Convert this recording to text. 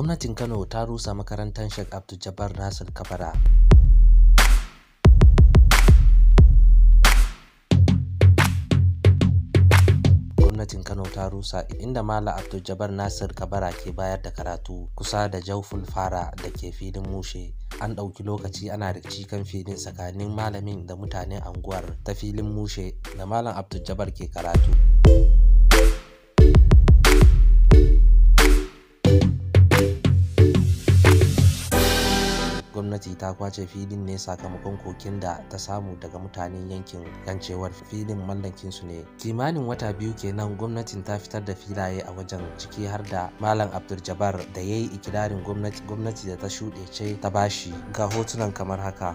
Gwamnatin Kano ta rusa makarantar Sheikh Abdul Jabbar Nasir Kabara. Gwamnatin Kano ta rusa inda Malam Abdul Jabbar Nasir Kabara ke bayar da karatu kusa da Jauful Fara da ke filin Mushe. An ɗauki lokaci ana rikici kan filin tsakanin malamin da mutanen anguwar ta filin Mushe da Malam Abdul Jabbar ke karatu. Gwamnati ta kwace filin ne sakamakon koken da ta samu daga mutanen yankin kan cewar filin mallakinsu ne. Kimanin wata 2 kenan gwamnatin ta fitar da filaye a wajen, ciki har da Malam Abdul Jabbar da ya yi ikirarin gwamnati da ta shuɗe ce ta bashi. Ga hotunan kamar haka.